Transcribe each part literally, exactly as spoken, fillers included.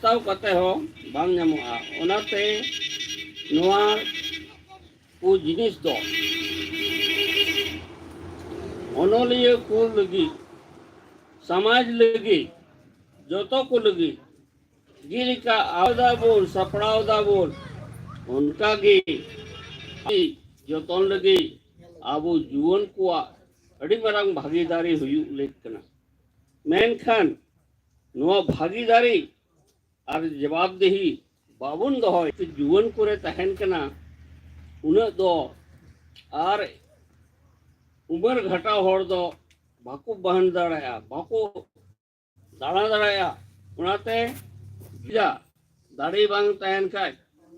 ᱦᱟᱛᱟᱣ ᱠᱟᱛᱮ ᱦᱚᱸ ᱵᱟᱝ ᱧᱟᱢᱚᱜᱼᱟ᱾ ᱚᱱᱟᱛᱮ ᱱᱚᱣᱟ ᱠᱚ ᱡᱤᱱᱤᱥ ᱫᱚ ᱚᱱᱚᱞᱤᱭᱟᱹ ᱠᱚ ᱞᱟᱹᱜᱤᱫ, ᱥᱚᱢᱟᱡᱽ ᱞᱟᱹᱜᱤᱫ, ᱡᱚᱛᱚ ᱠᱚ ᱞᱟᱹᱜᱤᱫ ᱡᱮᱞᱮᱠᱟ ᱟᱣᱫᱟ ᱵᱚᱱ ᱥᱟᱯᱲᱟᱣ ᱫᱟᱵᱚᱱ, ᱚᱱᱠᱟᱜᱮ ᱡᱚᱛᱚᱱ ᱞᱟᱹᱜᱤᱫ ᱟᱵᱚ ᱡᱩᱣᱟᱹᱱ ᱠᱚᱣᱟᱜ ᱟᱹᱰᱤ ᱢᱟᱨᱟᱝ ᱵᱷᱟᱹᱜᱤᱫᱟᱨᱤ ᱦᱩᱭᱩᱜ ᱞᱮᱠ ᱠᱟᱱᱟ᱾ ᱢᱮᱱᱠᱷᱟᱱ ᱱᱚᱣᱟ ᱵᱷᱟᱹᱜᱤᱫᱟᱨᱤ ᱟᱨ ᱡᱚᱵᱟᱵᱫᱮᱦᱤ ᱵᱟᱵᱚᱱ ᱫᱚᱦᱚᱭ, ᱡᱩᱣᱟᱹᱱ ᱠᱚᱨᱮ ᱛᱟᱦᱮᱱ ᱠᱟᱱᱟ, ᱩᱱᱟᱹᱜ ᱫᱚ ᱟᱨ ᱩᱢᱮᱨ ᱜᱷᱟᱴᱟᱣ ᱦᱚᱲ ᱫᱚ ᱵᱟᱠᱚ ᱵᱟᱦᱟᱱ ᱫᱟᱲᱮᱭᱟᱜᱼᱟ, ᱵᱟᱠᱚ ᱫᱟᱬᱟ ᱫᱟᱲᱮᱭᱟᱜᱼᱟ᱾ ᱚᱱᱟᱛᱮ ᱡᱟ ᱫᱟᱲᱮ ᱵᱟᱝ ᱛᱟᱦᱮᱱ ᱠᱷᱟᱡ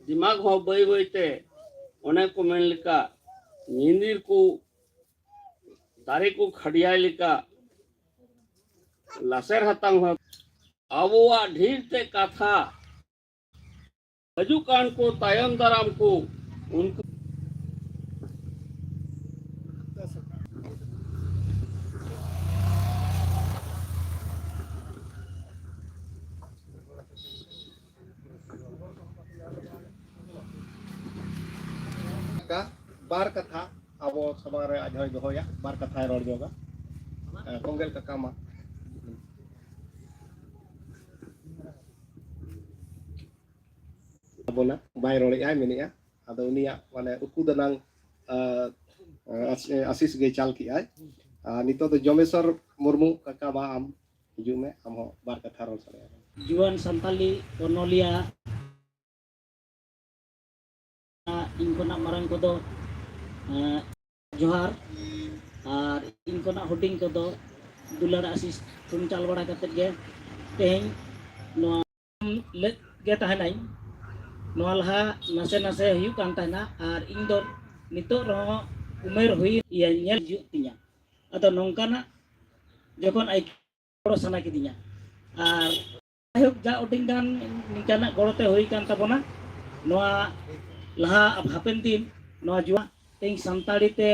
ᱫᱤᱢᱟᱜᱽ ᱦᱚᱸ ᱵᱟᱹᱭ ᱵᱟᱹᱭᱛᱮ ᱚᱱᱮ ᱠᱚ ᱢᱮᱱ ᱞᱮᱠᱟ ᱧᱤᱫᱤᱨ ᱠᱚ ᱫᱟᱨᱮ ᱠᱚ ᱠᱷᱟᱰᱭᱟᱭ ᱞᱮᱠᱟ ᱞᱟᱥᱮᱨ ᱦᱟᱛᱟᱝ ᱦᱚᱸ ᱟᱵᱚᱣᱟᱜ ᱰᱷᱮᱨ ᱛᱮ ᱠᱟᱛᱷᱟ ᱦᱤᱡᱩᱜ ᱠᱟᱱ ᱠᱚ ᱛᱟᱭᱚᱢ ᱫᱟᱨᱟᱢ ᱠᱚ ᱩᱱᱠᱩ ᱵᱟᱨ ᱠᱟᱛᱷᱟ ᱟᱵᱚ ᱥᱟᱢᱟᱝ ᱨᱮ ᱟᱡ ᱦᱚᱸᱭ ᱫᱚᱦᱚᱭᱟ, ᱵᱟᱨ ᱠᱟᱛᱷᱟᱭ ᱨᱚᱲ ᱧᱚᱜᱟ᱾ ᱠᱚᱝᱜᱮᱞ ᱠᱟᱠᱟ ᱢᱟ᱾ ᱛᱟᱵᱚᱱᱟ, ᱵᱟᱭ ᱨᱚᱲᱮᱜᱼᱟᱭ, ᱢᱮᱱᱮᱜᱼᱟ᱾ ᱟᱫᱚ ᱩᱱᱤᱭᱟᱜ ᱢᱟᱱᱮ ᱩᱠᱩ ᱫᱟᱱᱟᱝ, ᱟ, ᱟ, ᱟᱥᱤᱥ ᱜᱮ ᱪᱟᱞ ᱠᱮᱜᱼᱟᱭ᱾ ᱟᱨ ᱱᱤᱛᱚᱜ ᱫᱚ ᱡᱚᱢᱮᱥᱚᱨ ᱢᱩᱨᱢᱩ, ᱠᱟᱠᱟ ᱵᱟ ᱟᱢ ᱦᱤᱡᱩᱜ ᱢᱮ, ᱟᱢ ᱦᱚᱸ ᱵᱟᱨ ᱠᱟᱛᱷᱟ ᱨᱚᱲ ᱥᱟᱰᱮᱭᱟᱜ ᱢᱮ᱾ ᱡᱩᱣᱟᱹᱱ ᱥᱟᱱᱛᱟᱞᱤ ᱚᱱᱚᱞᱤᱭᱟᱹ, ᱤᱧ ᱠᱷᱚᱱᱟᱜ ᱢᱟᱨᱟᱝ ᱠᱚᱫᱚ, ᱮᱸ, ᱡᱚᱦᱟᱨ, ᱟᱨ ᱤᱧ ᱠᱷᱚᱱᱟᱜ ᱦᱩᱰᱤᱧ ᱠᱚᱫᱚ ᱫᱩᱞᱟᱹᱲ ᱟᱥᱤᱥ ᱛᱷᱩᱢ ᱪᱟᱞ ᱵᱟᱲᱟ ᱠᱟᱛᱮᱫ ᱜᱮ ᱛᱮᱦᱮᱧ ᱱᱚᱣᱟ ᱞᱟᱹᱜ ᱜᱮ ᱛᱟᱦᱮᱱᱟᱹᱧ᱾ ᱱᱚᱣᱟ ᱞᱟᱦᱟ ᱱᱟᱥᱮ ᱱᱟᱥᱮ ᱦᱩᱭᱩᱜ ᱠᱟᱱ ᱛᱟᱦᱮᱱᱟ, ᱟᱨ ᱤᱧ ᱫᱚ ᱱᱤᱛᱚᱜ ᱨᱮᱦᱚᱸ ᱩᱢᱮᱨ ᱦᱩᱭ ᱤᱭᱟᱹ ᱧᱮᱞ ᱦᱤᱡᱩᱜ ᱛᱤᱧᱟ᱾ ᱟᱫᱚ ᱱᱚᱝᱠᱟᱱᱟᱜ ᱡᱚᱠᱷᱚᱱ ᱟᱹᱭᱠᱟᱹᱣ ᱜᱚᱲᱚ ᱥᱟᱱᱟ ᱠᱤᱫᱤᱧᱟ᱾ ᱟᱨ ᱡᱟᱭᱦᱳᱠ, ᱡᱟ ᱩᱰᱤᱝ ᱜᱟᱱ ᱱᱤᱝᱠᱟᱱᱟᱜ ᱜᱚᱲᱚᱛᱮ ᱦᱩᱭ ᱠᱟᱱ ᱛᱟᱵᱚᱱᱟ᱾ ᱱᱚᱣᱟ ᱞᱟᱦᱟ ᱦᱟᱯᱮᱱ ᱫᱤᱱ ᱱᱚᱣᱟ ᱡᱩᱣᱟᱹᱱ ᱛᱮᱦᱮᱧ ᱥᱟᱱᱛᱟᱲᱤ ᱛᱮ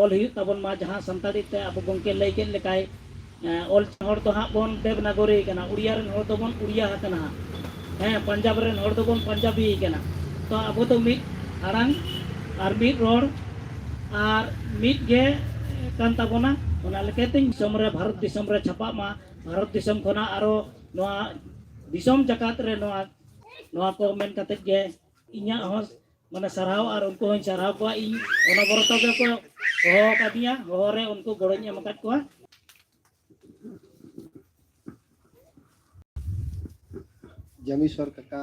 ᱚᱞ ᱦᱩᱭᱩᱜ ᱛᱟᱵᱚᱱ ᱢᱟ, ᱡᱟᱦᱟᱸ ᱥᱟᱱᱛᱟᱲᱤ ᱛᱮ ᱟᱵᱚ ᱜᱚᱢᱠᱮ ᱞᱟᱹᱭ ᱠᱮᱫ ᱞᱮᱠᱟᱭ, ᱮᱸ, ᱚᱞ ᱦᱚᱲ ᱫᱚ ᱦᱟᱸᱜ ᱵᱚᱱ ᱫᱮᱵᱽᱱᱟᱜᱚᱨᱤ ᱠᱟᱱᱟ, ᱩᱲᱤᱭᱟ ᱨᱮᱱ ᱦᱚᱲ ᱫᱚᱵᱚᱱ ᱩᱲᱤᱭᱟ ᱟᱠᱟᱱᱟ ᱦᱟᱸᱜ᱾ ᱦᱮᱸ, ᱯᱟᱧᱡᱟᱵᱽ ᱨᱮᱱ ᱦᱚᱲ ᱫᱚᱵᱚᱱ ᱯᱟᱧᱡᱟᱵᱤ ᱠᱟᱱᱟ᱾ ᱛᱚ ᱟᱵᱚ ᱫᱚ ᱢᱤᱫ ᱟᱲᱟᱝ ᱟᱨ ᱢᱤᱫ ᱨᱚᱲ ᱟᱨ ᱢᱤᱫ ᱜᱮ ᱠᱟᱱ ᱛᱟᱵᱚᱱᱟ᱾ ᱚᱱᱟ ᱞᱮᱠᱟᱛᱮ ᱫᱤᱥᱚᱢ ᱨᱮ, ᱵᱷᱟᱨᱚᱛ ᱫᱤᱥᱚᱢ ᱨᱮ ᱪᱷᱟᱯᱟᱜ ᱢᱟ, ᱵᱷᱟᱨᱚᱛ ᱫᱤᱥᱚᱢ ᱠᱷᱚᱱᱟᱜ ᱟᱨᱚ ᱱᱚᱣᱟ ᱫᱤᱥᱚᱢ ᱡᱟᱠᱟᱛ ᱨᱮ ᱱᱚᱣᱟ, ᱱᱚᱣᱟ ᱠᱚ ᱢᱮᱱ ᱠᱟᱛᱮ ᱜᱮ ᱤᱧᱟᱹᱜ ᱦᱚᱸ ᱢᱟᱱᱮ ᱥᱟᱨᱦᱟᱣ, ᱟᱨ ᱩᱱᱠᱩ ᱦᱚᱸᱧ ᱥᱟᱨᱦᱟᱣ ᱠᱚᱣᱟ᱾ ᱤᱧ ᱚᱱᱚᱵᱚᱨᱚᱛᱚ ᱜᱮᱠᱚ ᱦᱚᱦᱚ ᱟᱠᱟᱫᱤᱧᱟ, ᱦᱚᱦᱚ ᱨᱮ ᱩᱱᱠᱩ ᱜᱚᱲᱚᱧ ᱮᱢ ᱟᱠᱟᱫ ᱠᱚᱣᱟ᱾ ᱡᱟᱢᱤᱥᱣᱚᱨ ᱠᱟᱠᱟ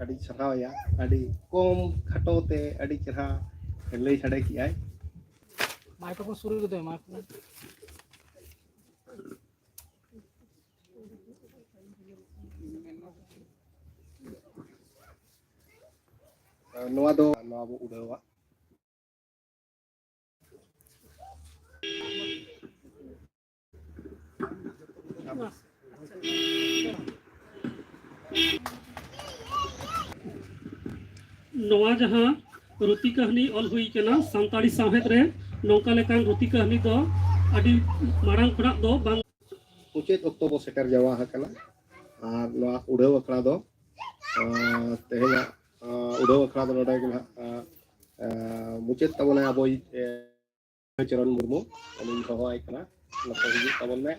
ᱟᱹᱰᱤ ᱥᱟᱨᱦᱟᱣ ᱟᱭᱟ, ᱟᱹᱰᱤ ᱠᱚᱢ ᱠᱷᱟᱴᱚ ᱛᱮ ᱟᱹᱰᱤ ᱪᱮᱦᱨᱟ ᱞᱟᱹᱭ ᱥᱟᱰᱮ ᱠᱮᱜᱼᱟᱭ᱾ ᱢᱟᱭᱠᱨᱳᱯᱷᱳᱱ ᱥᱩᱨ ᱨᱮ ᱫᱚᱦᱚᱭ, ᱢᱟᱭᱠᱨᱳᱯᱷᱳᱱ᱾ ᱱᱚᱣᱟ ᱫᱚ, ᱱᱚᱣᱟ ᱵᱚ ᱩᱰᱟᱹᱣᱟ᱾ ᱱᱚᱣᱟ ᱡᱟᱦᱟᱸ ᱨᱩᱛᱤ ᱠᱟᱹᱦᱱᱤ ᱚᱞ ᱦᱩᱭ ᱠᱟᱱᱟ ᱥᱟᱱᱛᱟᱲᱤ ᱥᱟᱶᱦᱮᱫ ᱨᱮ, ᱱᱚᱝᱠᱟ ᱞᱮᱠᱟᱱ ᱨᱩᱛᱤ ᱠᱟᱹᱦᱱᱤ ᱫᱚ ᱟᱹᱰᱤ ᱢᱟᱲᱟᱝ ᱠᱷᱚᱱᱟᱜ ᱫᱚ ᱵᱟᱝ᱾ ᱢᱩᱪᱟᱹᱫ ᱚᱠᱛᱚ ᱵᱚ ᱥᱮᱴᱮᱨ ᱡᱟᱣᱟ ᱟᱠᱟᱱᱟ᱾ ᱟᱨ ᱱᱚᱣᱟ ᱩᱰᱷᱟᱹᱣ ᱟᱠᱷᱲᱟ ᱫᱚ, ᱟᱸ, ᱛᱮᱦᱮᱧᱟᱜ, ᱟᱸ, ᱩᱰᱷᱟᱹᱣ ᱟᱠᱷᱲᱟ ᱫᱚ ᱱᱚᱰᱮ ᱜᱮ ᱱᱟᱦᱟᱜ, ᱟᱸ, ᱟᱸ, ᱢᱩᱪᱟᱹᱫ ᱛᱟᱵᱚᱱᱟᱭ ᱟᱵᱚᱭᱤᱡ, ᱮ, ᱪᱚᱨᱚᱱ ᱢᱩᱨᱢᱩ, ᱩᱱᱤᱧ ᱦᱚᱦᱚᱣᱟᱭ ᱠᱟᱱᱟ, ᱱᱚᱛᱮ ᱦᱤᱡᱩᱜ ᱛᱟᱵᱚᱱ ᱢᱮ᱾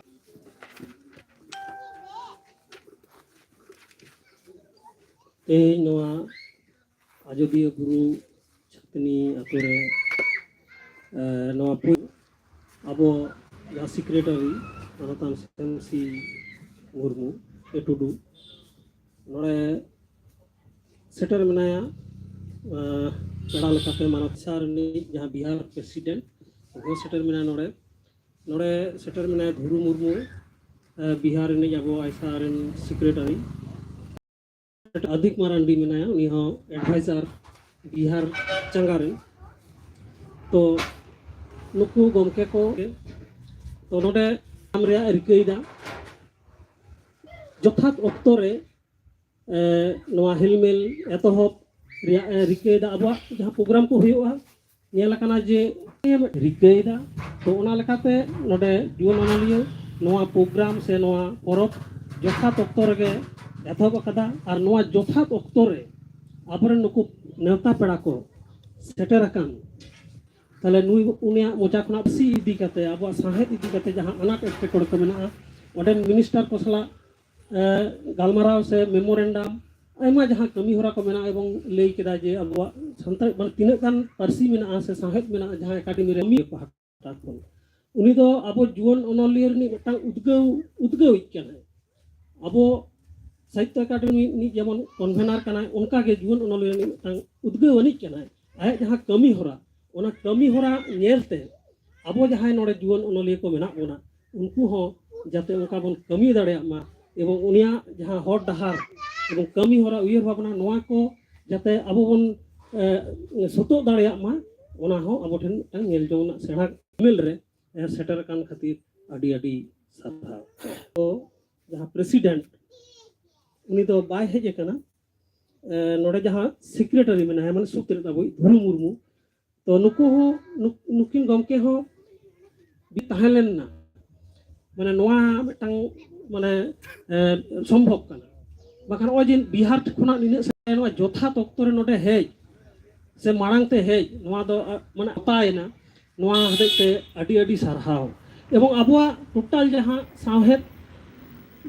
ᱛᱮᱦᱮᱧ ᱱᱚᱣᱟ ᱟᱡᱚᱫᱤᱭᱟᱹ ᱵᱩᱨᱩ ᱪᱷᱟᱛᱱᱤ ᱟᱛᱳ ᱨᱮ, ᱮ, ᱱᱚᱣᱟ ᱯᱩ-, ᱟᱵᱚ ᱡᱟᱦᱟᱸ ᱥᱮᱠᱨᱮᱴᱟᱨᱤ ᱢᱟᱱᱚᱛᱟᱱ ᱥᱮᱢᱥᱤ ᱢᱩᱨᱢᱩ, ᱮ ᱴᱩᱰᱩ, ᱱᱚᱰᱮ ᱥᱮᱴᱮᱨ ᱢᱮᱱᱟᱭᱟ, ᱮ, ᱯᱮᱲᱟ ᱞᱮᱠᱟᱛᱮ ᱢᱟᱱᱚᱛ ᱥᱟᱨ ᱨᱤᱱᱤᱡ ᱡᱟᱦᱟᱸ ᱵᱤᱦᱟᱨ ᱯᱨᱮᱥᱤᱰᱮᱱᱴ, ᱩᱱᱤ ᱦᱚᱸ ᱥᱮᱴᱮᱨ ᱢᱮᱱᱟᱭᱟ ᱱᱚᱰᱮ᱾ ᱱᱚᱰᱮ ᱥᱮᱴᱮᱨ ᱢᱮᱱᱟᱭᱟ ᱫᱷᱩᱨᱩ ᱢᱩᱨᱢᱩ, ᱮ, ᱵᱤᱦᱟᱨ ᱨᱤᱱᱤᱡ ᱟᱵᱚ ᱟᱭᱥᱟ ᱨᱮᱱ ᱥᱮᱠᱨᱮᱴᱟᱨᱤ᱾ ᱟᱫᱤᱠ ᱢᱟᱨᱟᱱᱰᱤ ᱢᱮᱱᱟᱭᱟ, ᱩᱱᱤ ᱦᱚᱸ ᱮᱰᱵᱷᱟᱭᱡᱟᱨ ᱵᱤᱦᱟᱨ ᱪᱟᱸᱜᱟ ᱨᱮᱱ᱾ ᱛᱚ ᱱᱩᱠᱩ ᱜᱚᱢᱠᱮ ᱠᱚ, ᱛᱚ ᱱᱚᱰᱮ ᱟᱢ ᱨᱮᱭᱟᱜ ᱮ ᱨᱤᱠᱟᱹᱭᱮᱫᱟ, ᱡᱚᱛᱷᱟᱛ ᱚᱠᱛᱚ ᱨᱮ, ᱮ, ᱱᱚᱣᱟ ᱦᱮᱞᱢᱮᱞ ᱮᱛᱚᱦᱚᱵ ᱨᱮᱭᱟᱜ ᱮ ᱨᱤᱠᱟᱹᱭᱮᱫᱟ᱾ ᱟᱵᱚᱣᱟᱜ ᱡᱟᱦᱟᱸ ᱯᱨᱳᱜᱨᱟᱢ ᱠᱚ ᱦᱩᱭᱩᱜᱼᱟ, ᱧᱮᱞ ᱟᱠᱟᱱᱟ ᱡᱮ ᱨᱤᱠᱟᱹᱭᱮᱫᱟ᱾ ᱛᱚ ᱚᱱᱟ ᱞᱮᱠᱟᱛᱮ ᱱᱚᱰᱮ ᱡᱩᱣᱟᱹᱱ ᱚᱱᱚᱞᱤᱭᱟᱹ ᱱᱚᱣᱟ ᱯᱨᱳᱜᱨᱟᱢ ᱥᱮ ᱱᱚᱣᱟ ᱯᱚᱨᱚᱵᱽ ᱡᱚᱛᱷᱟᱛ ᱚᱠᱛᱚ ᱨᱮᱜᱮ ᱮᱛᱚᱦᱚᱵ ᱟᱠᱟᱫᱟ᱾ ᱟᱨ ᱱᱚᱣᱟ ᱡᱚᱛᱷᱟᱛ ᱚᱠᱛᱚ ᱨᱮ ᱟᱵᱚᱨᱮᱱ ᱱᱩᱠᱩ ᱱᱮᱣᱛᱟ ᱯᱮᱲᱟ ᱠᱚ ᱥᱮᱴᱮᱨ ᱟᱠᱟᱱ, ᱛᱟᱦᱞᱮ ᱱᱩᱭ, ᱩᱱᱤᱭᱟᱜ ᱢᱚᱪᱟ ᱠᱷᱚᱱᱟᱜ ᱯᱟᱹᱨᱥᱤ ᱤᱫᱤ ᱠᱟᱛᱮ, ᱟᱵᱚᱣᱟᱜ ᱥᱟᱶᱦᱮᱫ ᱤᱫᱤ ᱠᱟᱛᱮ ᱡᱟᱦᱟᱸ ᱟᱱᱟᱴ ᱮᱴᱠᱮᱴᱚᱬᱮ ᱠᱚ ᱢᱮᱱᱟᱜᱼᱟ, ᱚᱸᱰᱮᱱ ᱢᱤᱱᱤᱥᱴᱟᱨ ᱠᱚ ᱥᱟᱞᱟᱜ ᱮ, ᱜᱟᱞᱢᱟᱨᱟᱣ ᱥᱮ ᱢᱮᱢᱳᱨᱮᱱᱰᱟᱢ, ᱟᱭᱢᱟ ᱡᱟᱦᱟᱸ ᱠᱟᱹᱢᱤ ᱦᱚᱨᱟ ᱠᱚ ᱢᱮᱱᱟᱜᱼᱟ, ᱮᱵᱚᱝ ᱞᱟᱹᱭ ᱠᱮᱫᱟ ᱡᱮ ᱟᱵᱚᱣᱟᱜ ᱥᱟᱱᱛᱟᱲ, ᱢᱟᱱᱮ, ᱛᱤᱱᱟᱹᱜ ᱜᱟᱱ ᱯᱟᱹᱨᱥᱤ ᱢᱮᱱᱟᱜᱼᱟ ᱥᱮ ᱥᱟᱶᱦᱮᱫ ᱢᱮᱱᱟᱜᱼᱟ, ᱡᱟᱦᱟᱸ ᱮᱠᱟᱰᱮᱢᱤ ᱨᱮ ᱢᱤᱫ ᱯᱟᱦᱴᱟ ᱠᱷᱚᱱ᱾ ᱩᱱᱤ ᱫᱚ ᱟᱵᱚ ᱡᱩᱣᱟᱹᱱ ᱚᱱᱚᱞᱤᱭᱟᱹ ᱨᱤᱱᱤᱡ ᱢᱤᱫᱴᱟᱝ ᱩᱫᱽᱜᱟᱹᱣ, ᱩᱫᱽᱜᱟᱹᱣᱤᱡ ᱠᱟᱱᱟᱭ᱾ ᱟᱵᱚ ᱥᱟᱦᱤᱛᱛᱚ ᱮᱠᱟᱰᱮᱢᱤ ᱨᱤᱱᱤᱡ ᱡᱮᱢᱚᱱ ᱠᱚᱱᱵᱷᱮᱱᱟᱨ ᱠᱟᱱᱟᱭ, ᱚᱱᱠᱟᱜᱮ ᱡᱩᱣᱟᱹᱱ ᱚᱱᱚᱞᱤᱭᱟᱹ ᱨᱤᱱᱤᱡ ᱢᱤᱫᱴᱟᱝ ᱩᱫᱽᱜᱟᱹᱣ ᱟᱹᱱᱤᱡ ᱠᱟᱱᱟᱭ᱾ ᱟᱭᱟᱜ ᱡᱟᱦᱟᱸ ᱠᱟᱹᱢᱤ ᱦᱚᱨᱟ, ᱚᱱᱟ ᱠᱟᱹᱢᱤ ᱦᱚᱨᱟ ᱧᱮᱞᱛᱮ ᱟᱵᱚ ᱡᱟᱦᱟᱸᱭ ᱱᱚᱰᱮ ᱡᱩᱣᱟᱹᱱ ᱚᱱᱚᱞᱤᱭᱟᱹ ᱠᱚ ᱢᱮᱱᱟᱜ ᱵᱚᱱᱟ, ᱩᱱᱠᱩ ᱦᱚᱸ ᱡᱟᱛᱮ ᱚᱱᱠᱟ ᱵᱚᱱ ᱠᱟᱹᱢᱤ ᱫᱟᱲᱮᱭᱟᱜ ᱢᱟ, ᱮᱵᱚᱝ ᱩᱱᱤᱭᱟᱜ ᱡᱟᱦᱟᱸ ᱦᱚᱨ ᱰᱟᱦᱟᱨ ᱮᱵᱚᱝ ᱠᱟᱹᱢᱤ ᱦᱚᱨᱟ, ᱩᱭᱦᱟᱹᱨ ᱵᱷᱟᱵᱽᱱᱟ, ᱱᱚᱣᱟ ᱠᱚ ᱡᱟᱛᱮ ᱟᱵᱚ ᱵᱚᱱ, ᱮ, ᱥᱩᱛᱩᱜ ᱫᱟᱲᱮᱭᱟᱜ ᱢᱟ, ᱚᱱᱟ ᱦᱚᱸ ᱟᱵᱚ ᱴᱷᱮᱱ ᱢᱤᱫᱴᱟᱝ ᱧᱮᱞ ᱡᱚᱝ ᱨᱮᱱᱟᱜ ᱥᱮᱬᱟ ᱮᱢᱮᱞ ᱨᱮ, ᱮ, ᱥᱮᱴᱮᱨ ᱟᱠᱟᱱ ᱠᱷᱟᱹᱛᱤᱨ ᱟᱹᱰᱤ ᱟᱹᱰᱤ ᱥᱟᱨᱦᱟᱣ᱾ ᱛᱚ ᱡᱟᱦᱟᱸ ᱯᱨᱮᱥᱤᱰᱮᱱᱴ, ᱩᱱᱤ ᱫᱚ ᱵᱟᱭ ᱦᱮᱡ ᱟᱠᱟᱱᱟ᱾ ᱮ, ᱱᱚᱰᱮ ᱡᱟᱦᱟᱸ ᱥᱮᱠᱨᱮᱴᱟᱨᱤ ᱢᱮᱱᱟᱭᱟ, ᱢᱟᱱᱮ ᱥᱩᱛᱨᱮᱫ ᱟᱵᱚᱭᱤᱡ ᱫᱷᱩᱨᱩ ᱢᱩᱨᱢᱩ, ᱛᱚ ᱱᱩᱠᱩ ᱦᱚᱸ, ᱱᱩᱠ-, ᱱᱩᱠᱤᱱ ᱜᱚᱢᱠᱮ ᱦᱚᱸ ᱵᱤ ᱛᱟᱦᱮᱸ ᱞᱮᱱᱟ, ᱢᱟᱱᱮ ᱱᱚᱣᱟ ᱢᱤᱫᱴᱟᱝ, ᱢᱟᱱᱮ, ᱮ, ᱥᱚᱢᱵᱷᱚᱵ ᱠᱟᱱᱟ᱾ ᱵᱟᱠᱷᱟᱱ ᱱᱚᱜᱼᱚᱭ ᱡᱮ ᱵᱤᱦᱟᱨ ᱠᱷᱚᱱᱟᱜ ᱱᱤᱱᱟᱹᱜ ᱥᱟᱺᱜᱤᱧ, ᱱᱚᱣᱟ ᱡᱚᱛᱷᱟᱛ ᱚᱠᱛᱚ ᱨᱮ ᱱᱚᱰᱮ ᱦᱮᱡ ᱥᱮ ᱢᱟᱲᱟᱝ ᱛᱮ ᱦᱮᱡ, ᱱᱚᱣᱟ ᱫᱚ, ᱟ, ᱢᱟᱱᱮ ᱚᱛᱟᱭᱮᱱᱟ᱾ ᱱᱚᱣᱟ ᱦᱚᱛᱮᱡ ᱛᱮ ᱟᱹᱰᱤ ᱟᱹᱰᱤ ᱥᱟᱨᱦᱟᱣ᱾ ᱮᱵᱚᱝ ᱟᱵᱚᱣᱟᱜ ᱴᱳᱴᱟᱞ ᱡᱟᱦᱟᱸ ᱥᱟᱶᱦᱮᱫ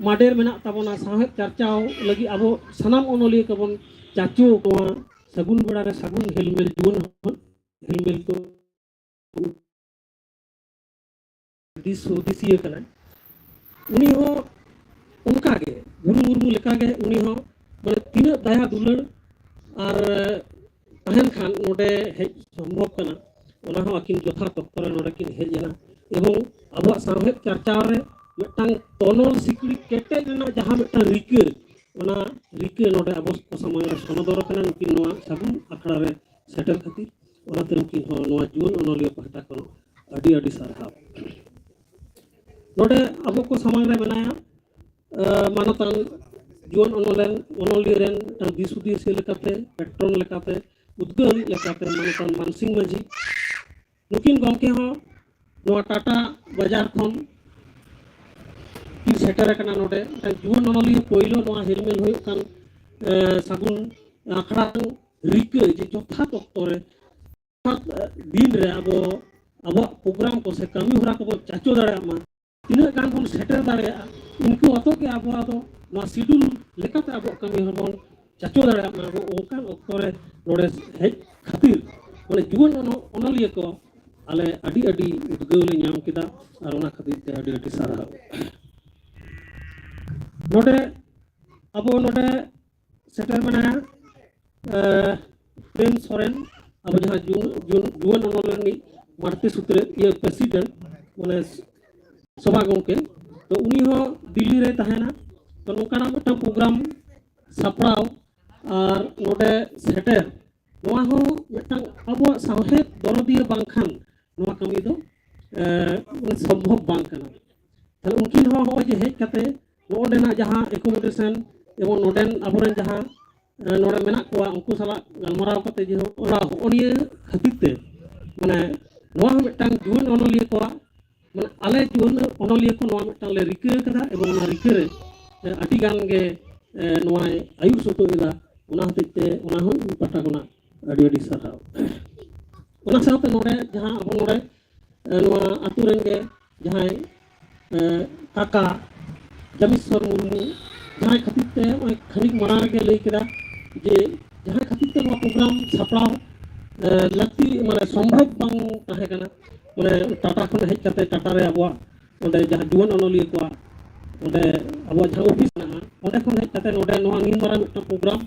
ᱢᱟᱰᱮᱨ ᱢᱮᱱᱟᱜ ᱛᱟᱵᱚᱱᱟ, ᱥᱟᱶᱦᱮᱫ ᱪᱟᱨᱪᱟᱣ ᱞᱟᱹᱜᱤᱫ ᱟᱵᱚ ᱥᱟᱱᱟᱢ ᱚᱱᱚᱞᱤᱭᱟᱹ ᱠᱚᱵᱚᱱ ᱪᱟᱪᱳ ᱠᱚᱣᱟ᱾ ᱥᱟᱹᱜᱩᱱ ᱵᱮᱲᱟ ᱨᱮ ᱥᱟᱹᱜᱩᱱ ᱦᱮᱞᱢᱮᱞ ᱡᱩᱣᱟᱹᱱ ᱦᱚᱲ ᱦᱮᱞᱢᱮᱞ ᱠᱚ ᱫᱤᱥ ᱦᱩᱫᱤᱥᱤᱭᱟᱹ ᱠᱟᱱᱟᱭ᱾ ᱩᱱᱤ ᱦᱚᱸ ᱚᱱᱠᱟᱜᱮ, ᱜᱩᱨᱩ ᱢᱩᱨᱢᱩ ᱞᱮᱠᱟᱜᱮ ᱩᱱᱤ ᱦᱚᱸ, ᱢᱟᱱᱮ, ᱛᱤᱱᱟᱹᱜ ᱫᱟᱭᱟ ᱫᱩᱞᱟᱹᱲ ᱟᱨ ᱛᱟᱦᱮᱱ ᱠᱷᱟᱱ ᱱᱚᱰᱮ ᱦᱮᱡ ᱥᱚᱢᱵᱷᱚᱵ ᱠᱟᱱᱟ, ᱚᱱᱟ ᱦᱚᱸ ᱟᱹᱠᱤᱱ ᱡᱚᱛᱷᱟᱛ ᱚᱠᱛᱚ ᱨᱮ ᱱᱚᱰᱮ ᱠᱤᱱ ᱦᱮᱡ ᱮᱱᱟ᱾ ᱮᱵᱚᱝ ᱟᱵᱚᱣᱟᱜ ᱥᱟᱶᱦᱮᱫ ᱪᱟᱨᱪᱟᱣ ᱨᱮ ᱢᱤᱫᱴᱟᱝ ᱛᱚᱱᱚᱞ ᱥᱤᱠᱲᱤ ᱠᱮᱴᱮᱡ ᱨᱮᱱᱟᱜ ᱡᱟᱦᱟᱸ ᱢᱤᱫᱴᱟᱝ ᱨᱤᱠᱟᱹ, ᱚᱱᱟ ᱨᱤᱠᱟᱹ ᱱᱚᱰᱮ ᱟᱵᱚ ᱠᱚ ᱥᱟᱢᱟᱝ ᱨᱮ ᱥᱚᱱᱚᱫᱚᱨ ᱟᱠᱟᱱᱟ, ᱱᱩᱠᱤᱱ ᱱᱚᱣᱟ ᱥᱟᱹᱜᱩᱱ ᱟᱠᱷᱲᱟ ᱨᱮ ᱥᱮᱴᱮᱨ ᱠᱷᱟᱹᱛᱤᱨ᱾ ᱚᱱᱟᱛᱮ ᱱᱩᱠᱤᱱ ᱦᱚᱸ ᱱᱚᱣᱟ ᱡᱩᱣᱟᱹᱱ ᱚᱱᱚᱞᱤᱭᱟᱹ ᱯᱟᱦᱴᱟ ᱠᱷᱚᱱ ᱟᱹᱰᱤ ᱟᱹᱰᱤ ᱥᱟᱨᱦᱟᱣ᱾ ᱱᱚᱰᱮ ᱟᱵᱚ ᱠᱚ ᱥᱟᱢᱟᱝ ᱨᱮ ᱢᱮᱱᱟᱭᱟ, ᱮ, ᱢᱟᱱᱚᱛᱟᱱ ᱡᱩᱣᱟᱹᱱ ᱚᱱᱚᱞᱮᱱ, ᱚᱱᱚᱞᱤᱭᱟᱹ ᱨᱮᱱ ᱢᱤᱫᱴᱟᱝ ᱫᱤᱥ ᱦᱩᱫᱤᱥᱤᱭᱟᱹ ᱞᱮᱠᱟᱛᱮ, ᱯᱮᱴᱨᱚᱱ ᱞᱮᱠᱟᱛᱮ, ᱩᱫᱽᱜᱟᱹᱣ ᱟᱹᱱᱤᱡ ᱞᱮᱠᱟᱛᱮ ᱢᱟᱱᱚᱛᱟᱱ ᱢᱟᱱᱥᱤᱝ ᱢᱟᱹᱡᱷᱤ᱾ ᱱᱩᱠᱤᱱ ᱜᱚᱢᱠᱮ ᱦᱚᱸ ᱱᱚᱣᱟ ᱴᱟᱴᱟ ᱵᱟᱡᱟᱨ ᱠᱷᱚᱱ ᱥᱮᱴᱮᱨ ᱟᱠᱟᱱᱟ ᱱᱚᱰᱮ᱾ ᱢᱤᱫᱴᱟᱝ ᱡᱩᱣᱟᱹᱱ ᱚᱱᱚᱞᱤᱭᱟᱹ ᱯᱳᱭᱞᱳ ᱱᱚᱣᱟ ᱦᱮᱞᱢᱮᱞ ᱦᱩᱭᱩᱜ ᱠᱟᱱ, ᱮ, ᱥᱟᱹᱜᱩᱱ ᱟᱠᱷᱲᱟ ᱨᱤᱠᱟᱹ ᱡᱮ ᱡᱚᱛᱷᱟᱛ ᱚᱠᱛᱚ ᱨᱮ, ᱡᱚᱛᱷᱟᱛ, ᱮ, ᱫᱤᱱ ᱨᱮ ᱟᱵᱚ ᱟᱵᱚᱣᱟᱜ ᱯᱨᱳᱜᱨᱟᱢ ᱠᱚ ᱥᱮ ᱠᱟᱹᱢᱤ ᱦᱚᱨᱟ ᱠᱚᱵᱚᱱ ᱪᱟᱪᱳ ᱫᱟᱲᱮᱭᱟᱜ ᱢᱟ, ᱛᱤᱱᱟᱹᱜ ᱜᱟᱱ ᱵᱚᱱ ᱥᱮᱴᱮᱨ ᱫᱟᱲᱮᱭᱟᱜᱼᱟ, ᱤᱱᱠᱩ ᱟᱛᱚ ᱜᱮ ᱟᱵᱚ ᱟᱫᱚ ᱱᱚᱣᱟ ᱥᱤᱰᱩᱞ ᱞᱮᱠᱟᱛᱮ ᱟᱵᱚᱣᱟᱜ ᱠᱟᱹᱢᱤ ᱦᱚᱨᱟ ᱵᱚᱱ ᱪᱟᱪᱳ ᱫᱟᱲᱮᱭᱟᱜ ᱢᱟ᱾ ᱟᱵᱚ ᱚᱱᱠᱟᱱ ᱚᱠᱛᱚ ᱨᱮ ᱱᱚᱰᱮ ᱦᱮᱡ ᱠᱷᱟᱹᱛᱤᱨ ᱢᱟᱱᱮ ᱡᱩᱣᱟᱹᱱ ᱚᱱᱚ-, ᱚᱱᱚᱞᱤᱭᱟᱹ ᱠᱚ ᱟᱞᱮ ᱟᱹᱰᱤ ᱟᱹᱰᱤ ᱩᱫᱽᱜᱟᱹᱣ ᱞᱮ ᱧᱟᱢ ᱠᱮᱫᱟ, ᱟᱨ ᱚᱱᱟ ᱠᱷᱟᱹᱛᱤᱨ ᱛᱮ ᱟᱹᱰᱤ ᱟᱹᱰᱤ ᱥᱟᱨᱦᱟᱣ᱾ ᱱᱚᱰᱮ ᱟᱵᱚ ᱱᱚᱰᱮ ᱥᱮᱴᱮᱨ ᱢᱮᱱᱟᱭᱟ, ᱮ, ᱯᱨᱮᱢ ᱥᱚᱨᱮᱱ, ᱟᱵᱚ ᱡᱟᱦᱟᱸ ᱡᱩ-, ᱡᱩ-, ᱡᱩᱣᱟᱹᱱ ᱚᱱᱚᱞ ᱨᱤᱱᱤᱡ ᱢᱟᱬᱛᱮ ᱥᱩᱛᱨᱮᱫ, ᱤᱭᱟᱹ, ᱯᱨᱮᱥᱤᱰᱮᱱᱴ, ᱢᱟᱱᱮ ᱥᱚᱵᱷᱟ ᱜᱚᱢᱠᱮ᱾ ᱛᱚ ᱩᱱᱤ ᱦᱚᱸ ᱫᱤᱞᱞᱤ ᱨᱮ ᱛᱟᱦᱮᱱᱟ᱾ ᱛᱚ ᱱᱚᱝᱠᱟᱱᱟᱜ ᱢᱤᱫᱴᱟᱝ ᱯᱨᱳᱜᱨᱟᱢ ᱥᱟᱯᱲᱟᱣ ᱟᱨ ᱱᱚᱰᱮ ᱥᱮᱴᱮᱨ, ᱱᱚᱣᱟ ᱦᱚᱸ ᱢᱤᱫᱴᱟᱝ ᱟᱵᱚᱣᱟᱜ ᱥᱟᱶᱦᱮᱫ ᱫᱚᱨᱚᱫᱤᱭᱟᱹ ᱵᱟᱝᱠᱷᱟᱱ ᱱᱚᱣᱟ ᱠᱟᱹᱢᱤ ᱫᱚ, ᱮ, ᱢᱟᱱᱮ ᱥᱚᱢᱵᱷᱚᱵ ᱵᱟᱝ ᱠᱟᱱᱟ᱾ ᱛᱟᱦᱞᱮ ᱩᱱᱠᱤᱱ ᱦᱚᱸ ᱱᱚᱜᱼᱚᱭ ᱡᱮ ᱦᱮᱡ ᱠᱟᱛᱮ ᱱᱚᱜᱼᱚ ᱱᱚᱰᱮᱱᱟᱜ ᱡᱟᱦᱟᱸ ᱮᱠᱳᱢᱳᱰᱮᱥᱚᱱ ᱮᱵᱚᱝ ᱱᱚᱰᱮᱱ ᱟᱵᱚᱨᱮᱱ ᱡᱟᱦᱟᱸ, ᱮ, ᱱᱚᱰᱮ ᱢᱮᱱᱟᱜ ᱠᱚᱣᱟ, ᱩᱱᱠᱩ ᱥᱟᱞᱟᱜ ᱜᱟᱞᱢᱟᱨᱟᱣ ᱠᱟᱛᱮ ᱡᱮ ᱦᱚᱸᱜᱼᱚ ᱱᱤᱭᱟᱹ ᱠᱷᱟᱹᱛᱤᱨ ᱛᱮ ᱢᱟᱱᱮ ᱱᱚᱣᱟ ᱦᱚᱸ ᱢᱤᱫᱴᱟᱝ ᱡᱩᱣᱟᱹᱱ ᱚᱱᱚᱞᱤᱭᱟᱹ ᱠᱚᱣᱟᱜ, ᱢᱟᱱᱮ ᱟᱞᱮ ᱡᱩᱣᱟᱹᱱ ᱚᱱᱚᱞᱤᱭᱟᱹ ᱠᱚ ᱱᱚᱣᱟ ᱢᱤᱫᱴᱟᱝ ᱞᱮ ᱨᱤᱠᱟᱹ ᱠᱟᱫᱟ ᱮᱵᱚᱝ ᱚᱱᱟ ᱨᱤᱠᱟᱹ ᱨᱮ, ᱮ, ᱟᱹᱰᱤ ᱜᱟᱱ ᱜᱮ, ᱮ, ᱱᱚᱣᱟᱭ ᱟᱹᱭᱩᱨ ᱥᱚᱛᱚ ᱮᱫᱟ᱾ ᱚᱱᱟ ᱦᱚᱛᱮᱡ ᱛᱮ ᱚᱱᱟ ᱦᱚᱸ ᱤᱧ ᱯᱟᱦᱴᱟ ᱠᱷᱚᱱᱟᱜ ᱟᱹᱰᱤ ᱟᱹᱰᱤ ᱥᱟᱨᱦᱟᱣ᱾ ᱚᱱᱟ ᱥᱟᱶᱛᱮ ᱱᱚᱰᱮ ᱡᱟᱦᱟᱸ ᱟᱵᱚ ᱱᱚᱰᱮ, ᱮ, ᱱᱚᱣᱟ ᱟᱛᱳ ᱨᱮᱱ ᱜᱮ ᱡᱟᱦᱟᱸᱭ, ᱮ, ᱠᱟᱠᱟ ᱡᱟᱢᱤᱥᱥᱚᱨ ᱢᱩᱨᱢᱩ, ᱡᱟᱦᱟᱸᱭ ᱠᱷᱟᱹᱛᱤᱨ ᱛᱮ ᱱᱚᱜᱼᱚᱭ ᱠᱷᱟᱹᱱᱤᱠ ᱢᱟᱲᱟᱝ ᱨᱮᱜᱮ ᱞᱟᱹᱭ ᱠᱮᱫᱟ ᱡᱮ ᱡᱟᱦᱟᱸᱭ ᱠᱷᱟᱹᱛᱤᱨ ᱛᱮ ᱱᱚᱣᱟ ᱯᱨᱳᱜᱨᱟᱢ ᱥᱟᱯᱲᱟᱣ, ᱮ, ᱞᱟᱹᱠᱛᱤ ᱢᱟᱱᱮ ᱥᱚᱢᱵᱷᱚᱵ ᱵᱟᱝ ᱛᱟᱦᱮᱸ ᱠᱟᱱᱟ, ᱢᱟᱱᱮ ᱴᱟᱴᱟ ᱠᱷᱚᱱ ᱦᱮᱡ ᱠᱟᱛᱮ ᱴᱟᱴᱟ ᱨᱮ ᱟᱵᱚᱣᱟᱜ ᱚᱸᱰᱮ ᱡᱟᱦᱟᱸ ᱡᱩᱣᱟᱹᱱ ᱚᱱᱚᱞᱤᱭᱟᱹ ᱠᱚᱣᱟᱜ ᱚᱸᱰᱮ ᱟᱵᱚᱣᱟᱜ ᱡᱟᱦᱟᱸ ᱚᱯᱷᱤᱥ ᱢᱮᱱᱟᱜᱼᱟ, ᱚᱸᱰᱮ ᱠᱷᱚᱱ ᱦᱮᱡ ᱠᱟᱛᱮ ᱱᱚᱰᱮ ᱱᱚᱣᱟ ᱱᱤᱱ ᱢᱟᱨᱟᱝ ᱢᱤᱫᱴᱟᱝ ᱯᱨᱳᱜᱨᱟᱢ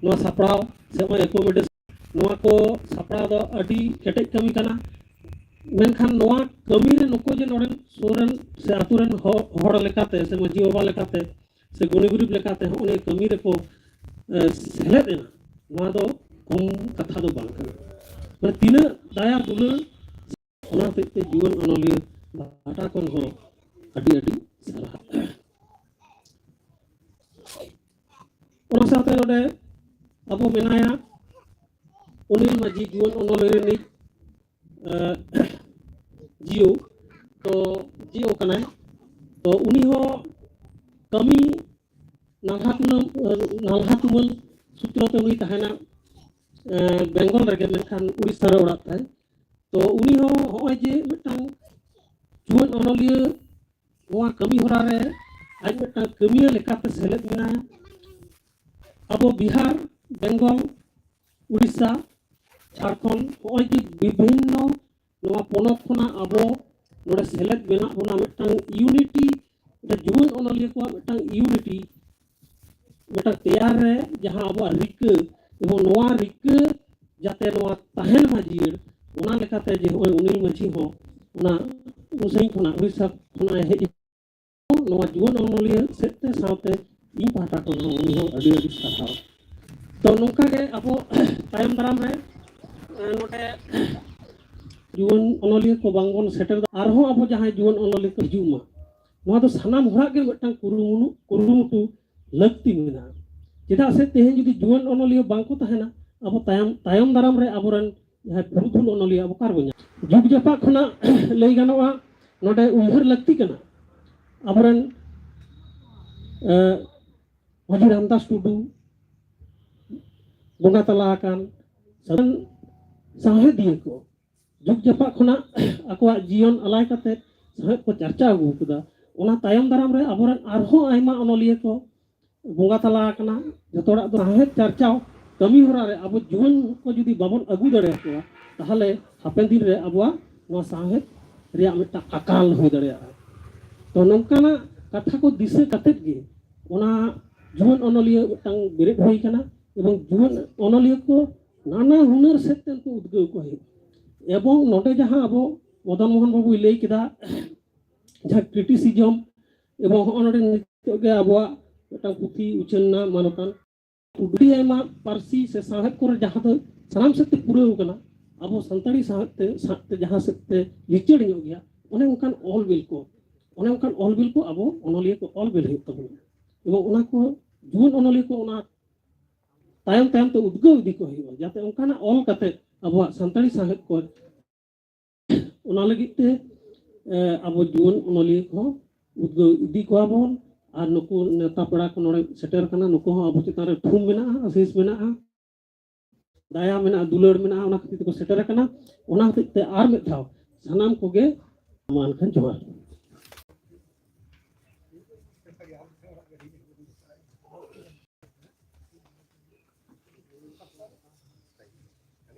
ᱱᱚᱣᱟ ᱥᱟᱯᱲᱟᱣ ᱥᱮ ᱱᱚᱜᱼᱚᱭ ᱮᱠᱳᱢᱳᱰᱮᱥᱚᱱ, ᱱᱚᱣᱟ ᱠᱚ ᱥᱟᱯᱲᱟᱣ ᱫᱚ ᱟᱹᱰᱤ ᱠᱮᱴᱮᱡ ᱠᱟᱹᱢᱤ ᱠᱟᱱᱟ᱾ ᱢᱮᱱᱠᱷᱟᱱ ᱱᱚᱣᱟ ᱠᱟᱹᱢᱤ ᱨᱮ ᱱᱩᱠᱩ ᱡᱮ ᱱᱚᱰᱮᱱ ᱥᱩᱨ ᱨᱮᱱ ᱥᱮ ᱟᱛᱳ ᱨᱮᱱ ᱦᱚ-, ᱦᱚᱲ ᱞᱮᱠᱟᱛᱮ ᱥᱮ ᱢᱟᱹᱡᱷᱤ ᱵᱟᱵᱟ ᱞᱮᱠᱟᱛᱮ ᱥᱮ ᱜᱩᱱᱤ ᱜᱩᱨᱤᱵ ᱞᱮᱠᱟᱛᱮ ᱦᱚᱸᱜᱼᱚ ᱱᱤᱭᱟᱹ ᱠᱟᱹᱢᱤ ᱨᱮᱠᱚ, ᱮ, ᱥᱮᱞᱮᱫ ᱮᱱᱟ, ᱱᱚᱣᱟ ᱫᱚ ᱠᱚᱢ ᱠᱟᱛᱷᱟ ᱫᱚ ᱵᱟᱝ ᱠᱟᱱᱟ᱾ ᱢᱟᱱᱮ ᱛᱤᱱᱟᱹᱜ ᱫᱟᱭᱟ ᱫᱩᱞᱟᱹᱲ, ᱚᱱᱟ ᱦᱚᱛᱮᱡ ᱛᱮ ᱡᱩᱣᱟᱹᱱ ᱚᱱᱚᱞᱤᱭᱟᱹ ᱯᱟᱦᱴᱟ ᱠᱷᱚᱱ ᱦᱚᱸ ᱟᱹᱰᱤ ᱟᱹᱰᱤ ᱥᱟᱨᱦᱟᱣ᱾ ᱚᱱᱟ ᱥᱟᱶᱛᱮ ᱱᱚᱰᱮ ᱟᱵᱚ ᱢᱮᱱᱟᱭᱟ ᱚᱱᱤᱞ ᱢᱟᱹᱡᱷᱤ, ᱡᱩᱣᱟᱹᱱ ᱚᱱᱚᱞᱤᱭᱟᱹ ᱨᱤᱱᱤᱡ, ᱮ, ᱡᱤᱭᱳ, ᱛᱚ ᱡᱤᱭᱳ ᱠᱟᱱᱟᱭ᱾ ᱛᱚ ᱩᱱᱤ ᱦᱚᱸ ᱠᱟᱹᱢᱤ ᱱᱟᱞᱦᱟ ᱛᱩᱢᱟᱹᱞ, ᱱᱟᱞᱦᱟ ᱛᱩᱢᱟᱹᱞ ᱥᱩᱛᱨᱚ ᱛᱮ ᱩᱱᱤ ᱛᱟᱦᱮᱱᱟ ᱵᱮᱝᱜᱚᱞ ᱨᱮᱜᱮ, ᱢᱮᱱᱠᱷᱟᱱ ᱩᱲᱤᱥᱥᱟ ᱨᱮ ᱚᱲᱟᱜ ᱛᱟᱭ᱾ ᱛᱚ ᱩᱱᱤ ᱦᱚᱸ ᱦᱚᱸᱜᱼᱚᱭ ᱡᱮ ᱢᱤᱫᱴᱟᱝ ᱡᱩᱣᱟᱹᱱ ᱚᱱᱚᱞᱤᱭᱟᱹ ᱱᱚᱣᱟ ᱠᱟᱹᱢᱤ ᱦᱚᱨᱟ ᱨᱮ ᱟᱡ ᱢᱤᱫᱴᱟᱝ ᱠᱟᱹᱢᱤᱭᱟᱹ ᱞᱮᱠᱟᱛᱮ ᱥᱮᱞᱮᱫ ᱢᱮᱱᱟᱭᱟ᱾ ᱟᱵᱚ ᱵᱤᱦᱟᱨ, ᱵᱮᱝᱜᱚᱞ, ᱩᱲᱤᱥᱥᱟ, ᱡᱷᱟᱲᱠᱷᱚᱸᱰ, ᱦᱚᱸᱜᱼᱚᱭ ᱡᱮ ᱵᱤᱵᱷᱤᱱᱱᱚ ᱱᱚᱣᱟ ᱯᱚᱱᱚᱛ ᱠᱷᱚᱱᱟᱜ ᱟᱵᱚ ᱱᱚᱰᱮ ᱥᱮᱞᱮᱫ ᱢᱮᱱᱟᱜ ᱵᱚᱱᱟ, ᱢᱤᱫᱴᱟᱝ ᱤᱭᱩᱱᱤᱴᱤ, ᱡᱩᱣᱟᱹᱱ ᱚᱱᱚᱞᱤᱭᱟᱹ ᱠᱚᱣᱟᱜ ᱢᱤᱫᱴᱟᱝ ᱤᱭᱩᱱᱤᱴᱤ, ᱢᱤᱫᱴᱟᱝ ᱛᱮᱭᱟᱨ ᱨᱮ ᱡᱟᱦᱟᱸ ᱟᱵᱚᱣᱟᱜ ᱨᱤᱠᱟᱹ, ᱮᱵᱚᱝ ᱱᱚᱣᱟ ᱨᱤᱠᱟᱹ ᱡᱟᱛᱮ ᱱᱚᱣᱟ ᱛᱟᱦᱮᱱ ᱢᱟ ᱡᱤᱭᱟᱹᱲ, ᱚᱱᱟ ᱞᱮᱠᱟᱛᱮ ᱡᱮ ᱱᱚᱜᱼᱚᱭ ᱩᱱᱤᱞ ᱢᱟᱹᱡᱷᱤ ᱦᱚᱸ ᱚᱱᱟ ᱩᱱ ᱥᱟᱺᱜᱤᱧ ᱠᱷᱚᱱᱟᱜ, ᱩᱲᱤᱥᱥᱟ ᱠᱷᱚᱱᱟᱜ ᱮ ᱦᱮᱡ ᱱᱚᱣᱟ ᱡᱩᱣᱟᱹᱱ ᱚᱱᱚᱞᱤᱭᱟᱹ ᱥᱮᱫ ᱛᱮ ᱥᱟᱶᱛᱮ ᱤᱧ ᱯᱟᱦᱴᱟ ᱠᱷᱚᱱ ᱦᱚᱸ ᱩᱱᱤ ᱦᱚᱸ ᱟᱹᱰᱤ ᱟᱹᱰᱤ ᱥᱟᱨᱦᱟᱣ᱾ ᱛᱚ ᱱᱚᱝᱠᱟ ᱜᱮ ᱟᱵᱚ ᱛᱟᱭᱚᱢ ᱫᱟᱨᱟᱢ ᱨᱮ, ᱮ, ᱱᱚᱰᱮ ᱡᱩᱣᱟᱹᱱ ᱚᱱᱚᱞᱤᱭᱟᱹ ᱠᱚ ᱵᱟᱝ ᱵᱚᱱ ᱥᱮᱴᱮᱨ ᱫᱟ, ᱟᱨᱦᱚᱸ ᱟᱵᱚ ᱡᱟᱦᱟᱸᱭ ᱡᱩᱣᱟᱹᱱ ᱚᱱᱚᱞᱤᱭᱟᱹ ᱠᱚ ᱦᱤᱡᱩᱜ ᱢᱟ, ᱱᱚᱣᱟ ᱫᱚ ᱥᱟᱱᱟᱢ ᱦᱚᱲᱟᱜ ᱜᱮ ᱢᱤᱫᱴᱟᱝ ᱠᱩᱨᱩᱢᱩᱴᱩ, ᱠᱩᱨᱩᱢᱩᱴᱩ ᱞᱟᱹᱠᱛᱤ ᱢᱮᱱᱟᱜᱼᱟ᱾ ᱪᱮᱫᱟᱜ ᱥᱮ ᱛᱮᱦᱮᱧ ᱡᱩᱫᱤ ᱡᱩᱣᱟᱹᱱ ᱚᱱᱚᱞᱤᱭᱟᱹ ᱵᱟᱝ ᱠᱚ ᱛᱟᱦᱮᱱᱟ, ᱟᱵᱚ ᱛᱟᱭᱚᱢ, ᱛᱟᱭᱚᱢ ᱫᱟᱨᱟᱢ ᱨᱮ ᱟᱵᱚᱨᱮᱱ ᱡᱟᱦᱟᱸᱭ ᱯᱩᱨᱩᱫᱷᱩᱞ ᱚᱱᱚᱞᱤᱭᱟᱹ ᱟᱵᱚ ᱚᱠᱟ ᱨᱮᱵᱚᱱ ᱧᱟᱢᱟ? ᱡᱩᱜᱽ ᱡᱟᱯᱟᱜ ᱠᱷᱚᱱᱟᱜ ᱞᱟᱹᱭ ᱜᱟᱱᱚᱜᱼᱟ, ᱱᱚᱰᱮ ᱩᱭᱦᱟᱹᱨ ᱞᱟᱹᱠᱛᱤ ᱠᱟᱱᱟ ᱟᱵᱚᱨᱮᱱ, ᱮ, ᱢᱟᱹᱡᱷᱤ ᱨᱟᱢᱫᱟᱥ ᱴᱩᱰᱩ, ᱵᱚᱸᱜᱟ ᱛᱟᱞᱟ ᱟᱠᱟᱱ ᱥᱟᱫᱷᱟᱨᱚᱱ ᱥᱟᱶᱦᱮᱫᱤᱭᱟᱹ ᱠᱚ ᱡᱩᱜᱽ ᱡᱟᱯᱟᱜ ᱠᱷᱚᱱᱟᱜ ᱟᱠᱚᱣᱟᱜ ᱡᱤᱭᱚᱱ ᱟᱞᱟᱭ ᱠᱟᱛᱮ ᱥᱟᱶᱦᱮᱫ ᱠᱚ ᱪᱟᱨᱪᱟᱣ ᱟᱹᱜᱩ ᱟᱠᱟᱫᱟ᱾ ᱚᱱᱟ ᱛᱟᱭᱚᱢ ᱫᱟᱨᱟᱢ ᱨᱮ ᱟᱵᱚᱨᱮᱱ ᱟᱨᱦᱚᱸ ᱟᱭᱢᱟ ᱚᱱᱚᱞᱤᱭᱟᱹ ᱠᱚ ᱵᱚᱸᱜᱟ ᱛᱟᱞᱟ ᱟᱠᱟᱱᱟ᱾ ᱡᱚᱛᱚ ᱦᱚᱲᱟᱜ ᱫᱚ ᱥᱟᱶᱦᱮᱫ ᱪᱟᱨᱪᱟᱣ ᱠᱟᱹᱢᱤ ᱦᱚᱨᱟ ᱨᱮ ᱟᱵᱚ ᱡᱩᱣᱟᱹᱱ ᱠᱚ ᱡᱩᱫᱤ ᱵᱟᱵᱚᱱ ᱟᱹᱜᱩ ᱫᱟᱲᱮᱭᱟᱠᱚᱣᱟ, ᱛᱟᱦᱚᱞᱮ ᱦᱟᱯᱮᱱ ᱫᱤᱱ ᱨᱮ ᱟᱵᱚᱣᱟᱜ ᱱᱚᱣᱟ ᱥᱟᱶᱦᱮᱫ ᱨᱮᱭᱟᱜ ᱢᱤᱫᱴᱟᱝ ᱟᱠᱟᱞ ᱦᱩᱭ ᱫᱟᱲᱮᱭᱟᱜᱼᱟ᱾ ᱛᱚ ᱱᱚᱝᱠᱟᱱᱟᱜ ᱠᱟᱛᱷᱟ ᱠᱚ ᱫᱤᱥᱟᱹ ᱠᱟᱛᱮᱫ ᱜᱮ ᱚᱱᱟ ᱡᱩᱣᱟᱹᱱ ᱚᱱᱚᱞᱤᱭᱟᱹ ᱢᱤᱫᱴᱟᱝ ᱵᱮᱨᱮᱫ ᱦᱩᱭ ᱠᱟᱱᱟ, ᱮᱵᱚᱝ ᱡᱩᱣᱟᱹᱱ ᱚᱱᱚᱞᱤᱭᱟᱹ ᱠᱚ ᱱᱟᱱᱟ ᱦᱩᱱᱟᱹᱨ ᱥᱮᱫ ᱛᱮ ᱩᱱᱠᱩ ᱩᱫᱽᱜᱟᱹᱣ ᱠᱚ ᱦᱩᱭᱩᱜᱼᱟ᱾ ᱮᱵᱚᱝ ᱱᱚᱰᱮ ᱡᱟᱦᱟᱸ ᱟᱵᱚ ᱢᱚᱫᱚᱱ ᱢᱳᱦᱚᱱ ᱵᱟᱵᱩᱭ ᱞᱟᱹᱭ ᱠᱮᱫᱟ, ᱡᱟᱦᱟᱸ ᱠᱨᱤᱴᱤᱥᱤᱡᱚᱢ, ᱮᱵᱚᱝ ᱦᱚᱸᱜᱼᱚ ᱱᱚᱰᱮ ᱱᱤᱛᱚᱜ ᱜᱮ ᱟᱵᱚᱣᱟᱜ ᱢᱤᱫᱴᱟᱝ ᱯᱩᱛᱷᱤ ᱩᱪᱷᱟᱹᱱ ᱮᱱᱟ ᱢᱟᱱᱚᱛᱟᱱ ᱟᱹᱰᱤ ᱟᱭᱢᱟ ᱯᱟᱹᱨᱥᱤ ᱥᱮ ᱥᱟᱶᱦᱮᱫ ᱠᱚᱨᱮ ᱡᱟᱦᱟᱸ ᱫᱚ ᱥᱟᱱᱟᱢ ᱥᱮᱫ ᱛᱮ ᱯᱩᱨᱟᱹᱣ ᱠᱟᱱᱟ, ᱟᱵᱚ ᱥᱟᱱᱛᱟᱲᱤ ᱥᱟᱶᱦᱮᱫ ᱛᱮ, ᱥᱟᱶᱦᱮᱫ ᱛᱮ ᱡᱟᱦᱟᱸ ᱥᱮᱫ ᱛᱮ ᱞᱤᱪᱟᱹᱲ ᱧᱚᱜ ᱜᱮᱭᱟ, ᱚᱱᱮ ᱚᱱᱠᱟᱱ ᱚᱞ ᱵᱤᱞ ᱠᱚ, ᱚᱱᱮ ᱚᱱᱠᱟᱱ ᱚᱞ ᱵᱤᱞ ᱠᱚ ᱟᱵᱚ ᱚᱱᱚᱞᱤᱭᱟᱹ ᱠᱚ ᱚᱞ ᱵᱤᱞ ᱦᱩᱭᱩᱜ ᱛᱟᱵᱚᱱᱟ᱾ ᱮᱵᱚᱝ ᱚᱱᱟ ᱠᱚ ᱡᱩᱣᱟᱹᱱ ᱚᱱᱚᱞᱤᱭᱟᱹ ᱠᱚ ᱚᱱᱟ ᱛᱟᱭᱚᱢ ᱛᱟᱭᱚᱢ ᱛᱮ ᱩᱫᱽᱜᱟᱹᱣ ᱤᱫᱤ ᱠᱚ ᱦᱩᱭᱩᱜᱼᱟ, ᱡᱟᱛᱮ ᱚᱱᱠᱟᱱᱟᱜ ᱚᱞ ᱠᱟᱛᱮ ᱟᱵᱚᱣᱟᱜ ᱥᱟᱱᱛᱟᱲᱤ ᱥᱟᱶᱦᱮᱫ ᱠᱚ, ᱚᱱᱟ ᱞᱟᱹᱜᱤᱫ ᱛᱮ, ᱮ, ᱟᱵᱚ ᱡᱩᱣᱟᱹᱱ ᱚᱱᱚᱞᱤᱭᱟᱹ ᱠᱚᱦᱚᱸ ᱩᱫᱽᱜᱟᱹᱣ ᱤᱫᱤ ᱠᱚᱣᱟ ᱵᱚᱱ᱾ ᱟᱨ ᱱᱩᱠᱩ ᱱᱮᱣᱛᱟ ᱯᱮᱲᱟ ᱠᱚ ᱱᱚᱰᱮ ᱥᱮᱴᱮᱨ ᱟᱠᱟᱱᱟ, ᱱᱩᱠᱩ ᱦᱚᱸ ᱟᱵᱚ ᱪᱮᱛᱟᱱ ᱨᱮ ᱛᱷᱩᱢ ᱢᱮᱱᱟᱜᱼᱟ, ᱟᱥᱤᱥ ᱢᱮᱱᱟᱜᱼᱟ, ᱫᱟᱭᱟ ᱢᱮᱱᱟᱜᱼᱟ, ᱫᱩᱞᱟᱹᱲ ᱢᱮᱱᱟᱜᱼᱟ, ᱚᱱᱟ ᱠᱷᱟᱹᱛᱤᱨ ᱛᱮᱠᱚ ᱥᱮᱴᱮᱨ ᱟᱠᱟᱱᱟ᱾ ᱚᱱᱟ ᱦᱚᱛᱮᱡ ᱛᱮ ᱟᱨ ᱢᱤᱫ ᱫᱷᱟᱣ ᱥᱟᱱᱟᱢ ᱠᱚᱜᱮ ᱢᱟ ᱮᱱᱠᱷᱟᱱ ᱡᱚᱦᱟᱨ᱾